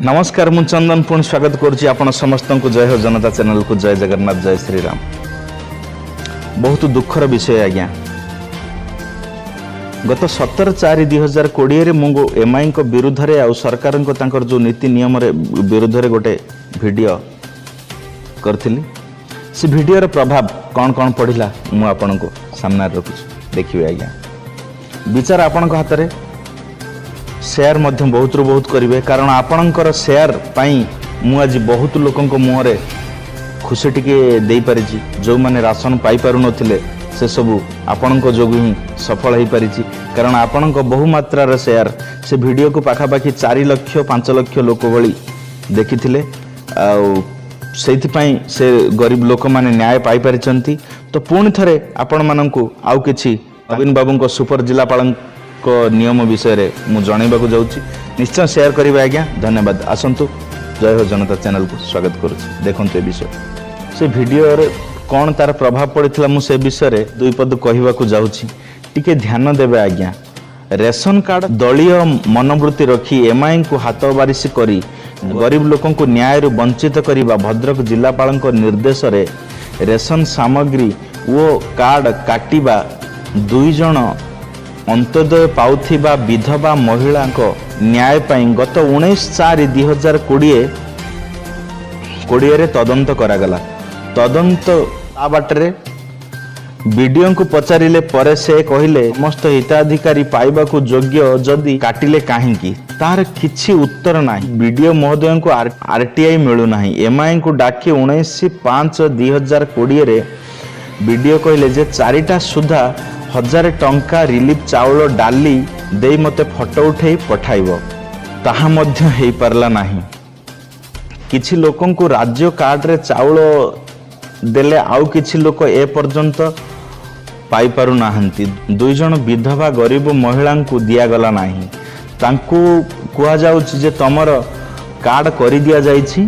ନମସ୍କାର, ମୁଁ ଚନ୍ଦନ, ପୁଣି ସ୍ୱାଗତ କରୁଛି ଆପଣ ସମସ୍ତଙ୍କୁ ଜୟ ହୋ ଜନତା ଚ୍ୟାନେଲକୁ। ଜୟ ଜଗନ୍ନାଥ, ଜୟ ଶ୍ରୀରାମ। ବହୁତ ଦୁଃଖର ବିଷୟ ଆଜ୍ଞା, ଗତ 17/4/2020ରେ ମୁଁ ଏମ୍ଆଇଙ୍କ ବିରୁଦ୍ଧରେ ଆଉ ସରକାରଙ୍କ ତାଙ୍କର ଯେଉଁ ନୀତି ନିୟମରେ ବିରୁଦ୍ଧରେ ଗୋଟେ ଭିଡ଼ିଓ କରିଥିଲି। ସେ ଭିଡ଼ିଓର ପ୍ରଭାବ କ'ଣ କ'ଣ ପଡ଼ିଲା, ମୁଁ ଆପଣଙ୍କୁ ସାମ୍ନାରେ ରଖୁଛି, ଦେଖିବେ ଆଜ୍ଞା। ବିଚାର ଆପଣଙ୍କ ହାତରେ। ସେୟାର ମଧ୍ୟ ବହୁତରୁ ବହୁତ କରିବେ, କାରଣ ଆପଣଙ୍କର ସେୟାର ପାଇଁ ମୁଁ ଆଜି ବହୁତ ଲୋକଙ୍କ ମୁହଁରେ ଖୁସି ଟିକେ ଦେଇପାରିଛି। ଯେଉଁମାନେ ରାସନ ପାଇପାରୁନଥିଲେ, ସେସବୁ ଆପଣଙ୍କ ଯୋଗୁଁ ହିଁ ସଫଳ ହୋଇପାରିଛି, କାରଣ ଆପଣଙ୍କ ବହୁ ମାତ୍ରାର ସେୟାର। ସେ ଭିଡ଼ିଓକୁ ପାଖାପାଖି 4 ଲକ୍ଷ 5 ଲକ୍ଷ ଲୋକ ଭଳି ଦେଖିଥିଲେ ଆଉ ସେଇଥିପାଇଁ ସେ ଗରିବ ଲୋକମାନେ ନ୍ୟାୟ ପାଇପାରିଛନ୍ତି। ତ ପୁଣି ଥରେ ଆପଣମାନଙ୍କୁ ଆଉ କିଛି ନବୀନ ବାବୁଙ୍କ ସୁପର ଜିଲ୍ଲାପାଳଙ୍କ ନିୟମ ବିଷୟରେ ମୁଁ ଜଣାଇବାକୁ ଯାଉଛି। ନିଶ୍ଚୟ ସେୟାର କରିବେ ଆଜ୍ଞା, ଧନ୍ୟବାଦ। ଆସନ୍ତୁ, ଜୟ ହୋ ଜନତା ଚ୍ୟାନେଲକୁ ସ୍ୱାଗତ କରୁଛି। ଦେଖନ୍ତୁ ଏ ବିଷୟ, ସେ ଭିଡ଼ିଓରେ କ'ଣ ତାର ପ୍ରଭାବ ପଡ଼ିଥିଲା, ମୁଁ ସେ ବିଷୟରେ ଦୁଇ ପଦ କହିବାକୁ ଯାଉଛି। ଟିକେ ଧ୍ୟାନ ଦେବେ ଆଜ୍ଞା। ରେସନ କାର୍ଡ଼ ଦଳୀୟ ମନୋବୃତ୍ତି ରଖି ଏମ୍ଆଇଙ୍କୁ ହାତ ବାରିସି କରି ଗରିବ ଲୋକଙ୍କୁ ନ୍ୟାୟରୁ ବଞ୍ଚିତ କରିବା, ଭଦ୍ରକ ଜିଲ୍ଲାପାଳଙ୍କ ନିର୍ଦ୍ଦେଶରେ ରେସନ ସାମଗ୍ରୀ ଓ କାର୍ଡ଼ କାଟିବା, ଦୁଇ ଜଣ ଅନ୍ତ୍ୟୋଦୟ ପାଉଥିବା ବିଧବା ମହିଳାଙ୍କ ନ୍ୟାୟ ପାଇଁ ଗତ 19/4/2020 20ରେ ତଦନ୍ତ କରାଗଲା। ତଦନ୍ତ ତା ବାଟରେ ବିଡିଓଙ୍କୁ ପଚାରିଲେ ପରେ ସେ କହିଲେ, ସମସ୍ତ ହିତାଧିକାରୀ ପାଇବାକୁ ଯୋଗ୍ୟ, ଯଦି କାଟିଲେ କାହିଁକି? ତାର କିଛି ଉତ୍ତର ନାହିଁ। ବିଡିଓ ମହୋଦୟଙ୍କୁ ଆରଟିଆଇ ମିଳୁନାହିଁ। ଏମ୍ଆଇଙ୍କୁ ଡାକି 19/5/2020ରେ ବିଡିଓ କହିଲେ ଯେ 4ଟା ସୁଦ୍ଧା 1000 ଟଙ୍କା ରିଲିଫ ଚାଉଳ ଡାଲି ଦେଇ ମୋତେ ଫଟୋ ଉଠାଇ ପଠାଇବ। ତାହା ମଧ୍ୟ ହେଇପାରିଲା ନାହିଁ। କିଛି ଲୋକଙ୍କୁ ରାଜ୍ୟ କାର୍ଡ଼ରେ ଚାଉଳ ଦେଲେ, ଆଉ କିଛି ଲୋକ ଏପର୍ଯ୍ୟନ୍ତ ପାଇପାରୁନାହାନ୍ତି। ଦୁଇ ଜଣ ବିଧବା ଗରିବ ମହିଳାଙ୍କୁ ଦିଆଗଲା ନାହିଁ। ତାଙ୍କୁ କୁହାଯାଉଛି ଯେ ତମର କାର୍ଡ଼ କରିଦିଆଯାଇଛି,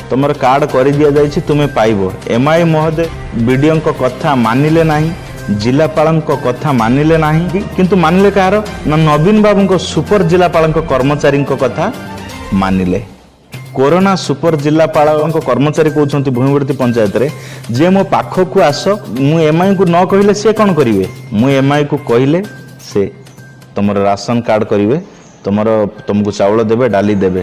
ତମର କାର୍ଡ଼ କରିଦିଆଯାଇଛି, ତୁମେ ପାଇବ। ଏମ୍ଆଇ ମହୋଦୟ ବିଡ଼ିଓଙ୍କ କଥା ମାନିଲେ ନାହିଁ, ଜିଲ୍ଲାପାଳଙ୍କ କଥା ମାନିଲେ ନାହିଁ, କିନ୍ତୁ ମାନିଲେ କାହାର ନା ନବୀନ ବାବୁଙ୍କ ସୁପର ଜିଲ୍ଲାପାଳଙ୍କ କର୍ମଚାରୀଙ୍କ କଥା ମାନିଲେ। କୋରନା ସୁପର ଜିଲ୍ଲାପାଳଙ୍କ କର୍ମଚାରୀ କହୁଛନ୍ତି ଭୂମିବର୍ତ୍ତୀ ପଞ୍ଚାୟତରେ ଯେ ମୋ ପାଖକୁ ଆସ। ମୁଁ ଏମ୍ଆଇକୁ ନ କହିଲେ ସେ କ'ଣ କରିବେ? ମୁଁ ଏମ୍ଆଇକୁ କହିଲେ ସେ ତମର ରାସନ କାର୍ଡ଼ କରିବେ, ତମକୁ ଚାଉଳ ଦେବେ, ଡାଲି ଦେବେ।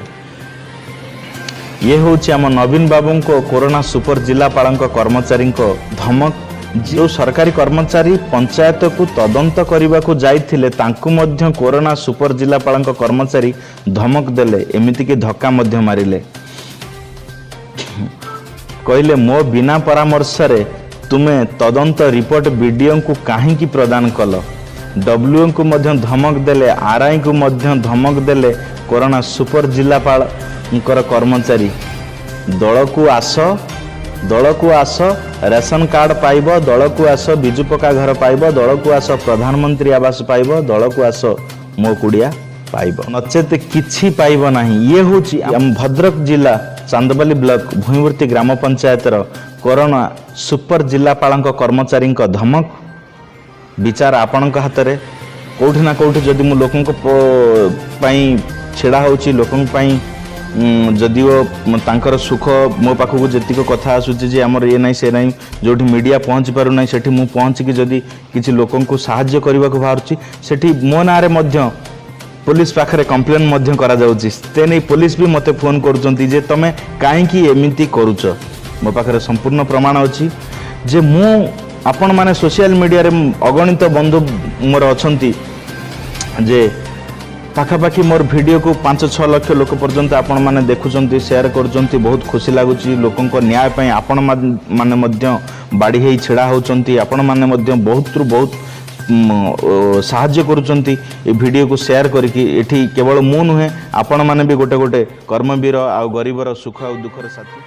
ଇଏ ହେଉଛି ଆମ ନବୀନ ବାବୁଙ୍କ କୋରନା ସୁପର ଜିଲ୍ଲାପାଳଙ୍କ କର୍ମଚାରୀଙ୍କ ଧମକ। ଯେଉଁ ସରକାରୀ କର୍ମଚାରୀ ପଞ୍ଚାୟତକୁ ତଦନ୍ତ କରିବାକୁ ଯାଇଥିଲେ, ତାଙ୍କୁ ମଧ୍ୟ କୋରନା ସୁପର ଜିଲ୍ଲାପାଳଙ୍କ କର୍ମଚାରୀ ଧମକ ଦେଲେ, ଏମିତିକି ଧକ୍କା ମଧ୍ୟ ମାରିଲେ। କହିଲେ, ମୋ ବିନା ପରାମର୍ଶରେ ତୁମେ ତଦନ୍ତ ରିପୋର୍ଟ ବିଡିଓଙ୍କୁ କାହିଁକି ପ୍ରଦାନ କଲ? ଡବ୍ଲ୍ୟୁଙ୍କୁ ମଧ୍ୟ ଧମକ ଦେଲେ, ଆର୍ଆଇଙ୍କୁ ମଧ୍ୟ ଧମକ ଦେଲେ କୋରନା ସୁପର ଜିଲ୍ଲାପାଳଙ୍କର କର୍ମଚାରୀ। ଦଳକୁ ଆସ, ଦଳକୁ ଆସ, ରେସନ କାର୍ଡ଼ ପାଇବ। ଦଳକୁ ଆସ, ବିଜୁ ପକ୍କା ଘର ପାଇବ। ଦଳକୁ ଆସ, ପ୍ରଧାନମନ୍ତ୍ରୀ ଆବାସ ପାଇବ। ଦଳକୁ ଆସ, ମୋ କୁଡ଼ିଆ ପାଇବ, ନଚେତ କିଛି ପାଇବ ନାହିଁ। ଇଏ ହେଉଛି ଆମ ଭଦ୍ରକ ଜିଲ୍ଲା ଚାନ୍ଦବାଲି ବ୍ଲକ ଭୂଇଁବର୍ତ୍ତୀ ଗ୍ରାମ ପଞ୍ଚାୟତର କୋରନା ସୁପର ଜିଲ୍ଲାପାଳଙ୍କ କର୍ମଚାରୀଙ୍କ ଧମକ। ବିଚାର ଆପଣଙ୍କ ହାତରେ। କେଉଁଠି ନା କେଉଁଠି ଯଦି ମୁଁ ଲୋକଙ୍କ ପାଇଁ ଛିଡ଼ା ହେଉଛି, ଲୋକଙ୍କ ପାଇଁ ଯଦିଓ ତାଙ୍କର ସୁଖ ମୋ ପାଖକୁ ଯେତିକ କଥା ଆସୁଛି ଯେ ଆମର ଇଏ ନାହିଁ, ସେ ନାହିଁ, ଯେଉଁଠି ମିଡ଼ିଆ ପହଞ୍ଚି ପାରୁନାହିଁ, ସେଠି ମୁଁ ପହଞ୍ଚିକି ଯଦି କିଛି ଲୋକଙ୍କୁ ସାହାଯ୍ୟ କରିବାକୁ ବାହାରୁଛି, ସେଠି ମୋ ନାଁରେ ମଧ୍ୟ ପୋଲିସ ପାଖରେ କମ୍ପ୍ଲେନ୍ ମଧ୍ୟ କରାଯାଉଛି। ସେ ନେଇ ପୋଲିସ ବି ମୋତେ ଫୋନ୍ କରୁଛନ୍ତି ଯେ ତମେ କାହିଁକି ଏମିତି କରୁଛ? ମୋ ପାଖରେ ସମ୍ପୂର୍ଣ୍ଣ ପ୍ରମାଣ ଅଛି ଯେ ମୁଁ ଆପଣମାନେ ସୋସିଆଲ ମିଡ଼ିଆରେ ଅଗଣିତ ବନ୍ଧୁ ମୋର ଅଛନ୍ତି ଯେ ପାଖାପାଖି ମୋର ଭିଡ଼ିଓକୁ 5-6 ଲକ୍ଷ ଲୋକ ପର୍ଯ୍ୟନ୍ତ ଆପଣମାନେ ଦେଖୁଛନ୍ତି, ସେୟାର କରୁଛନ୍ତି। ବହୁତ ଖୁସି ଲାଗୁଛି। ଲୋକଙ୍କ ନ୍ୟାୟ ପାଇଁ ଆପଣମାନେ ମଧ୍ୟ ବାଡ଼ି ହେଇ ଛିଡ଼ା ହେଉଛନ୍ତି। ଆପଣମାନେ ମଧ୍ୟ ବହୁତରୁ ବହୁତ ସାହାଯ୍ୟ କରୁଛନ୍ତି ଏ ଭିଡ଼ିଓକୁ ସେୟାର କରିକି। ଏଠି କେବଳ ମୁଁ ନୁହେଁ, ଆପଣମାନେ ବି ଗୋଟେ ଗୋଟେ କର୍ମବୀର ଆଉ ଗରିବର ସୁଖ ଆଉ ଦୁଃଖର ସାଥୀ।